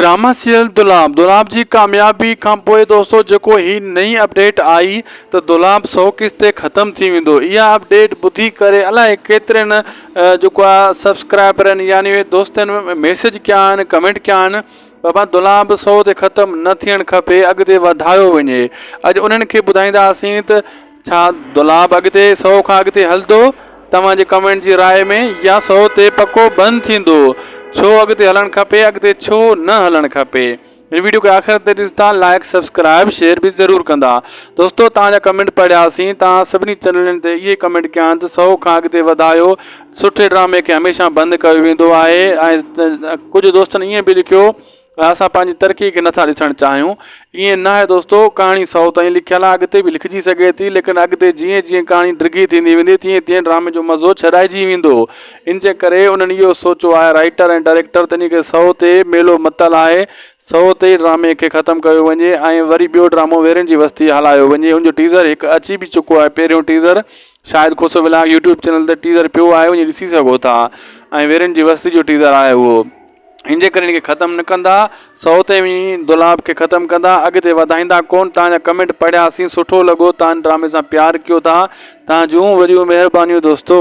Drama serial دولاب دولاب جي ڪاميابي کان پوء دوستو جيڪو هي نئين اپڊيٽ آئي ته دولاب سو قسط تي ختم ٿي ويندو اها اپڊيٽ ٻڌي ڪري الائي ڪيترن جيڪو آ سبسڪرائبرن يعني دوستن ميسج ڪيا آهن ڪمينٽ ڪيا آهن بابا دولاب سو تي ختم نه ٿيڻ کپي اڳتي وڌايو وڃي اڄ انهن کي ٻڌائينداسين ته ڇا دولاب اڳتي سئو کان اڳتي هلندو؟ توهان جي ڪمينٽ جي راء ۾ يا سئو تي پڪو بند ٿيندو؟ ڇو اڳتي هلڻ کپي اڳتي ڇو نه هلڻ کپي؟ هن ويڊيو کي آخر تائين ڏسندا لائڪ سبسڪرائب شيئر به ضرور ڪندا دوستو توهان جا ڪمينٽ پڙهياسين توهان سڀني چينلن تي اهي ڪمينٽ ڪيا آهن ته سئو کان اڳتي وڌايو سٺي ڊرامي کي هميشه بند ڪيو ويندو آهي ۽ ڪجهه دوستن ائين به لکيو اسان پنهنجي ترقي کي نٿا ڏسڻ چاهيون ائين ناهي دوستو ڪهاڻي سو تائين لکيل آهي اڳتي به لکجي سگهي ٿي ليڪن اڳتي جيئن جيئن ڪهاڻي ڊگهي ٿيندي ويندي تيئن تيئن ڊرامي جو مزو ڇڏائجي ويندو ان جي ڪري انهن اهو سوچيو آهي رائيٽر ۽ ڊائريڪٽر ته ان کي سو تي ميلو متل آهي سو تي ئي ڊرامي کي ختم ڪيو وڃي ۽ وري ٻيو ڊرامو ويرين جي وستي هلايو وڃي ان جو ٽيزر هڪ اچي به چڪو آهي پهريون teaser Shahid Khoso vlog YouTube channel تي ٽيزر پيو آهي وڃي ڏسي سگهو ٿا ۽ ويرين جي وستي جو ٽيزر آهي اهو ان جي ڪري ان کي ختم نه ڪندا سو تي وڃي دولاب کي ختم ڪندا اڳتي وڌائيندا ڪون تان جا ڪمينٽ پڙهياسين سٺو لڳو تان ڊرامي سان پيار ڪيو ٿا تان جون وڏيون مهربانيون دوستو.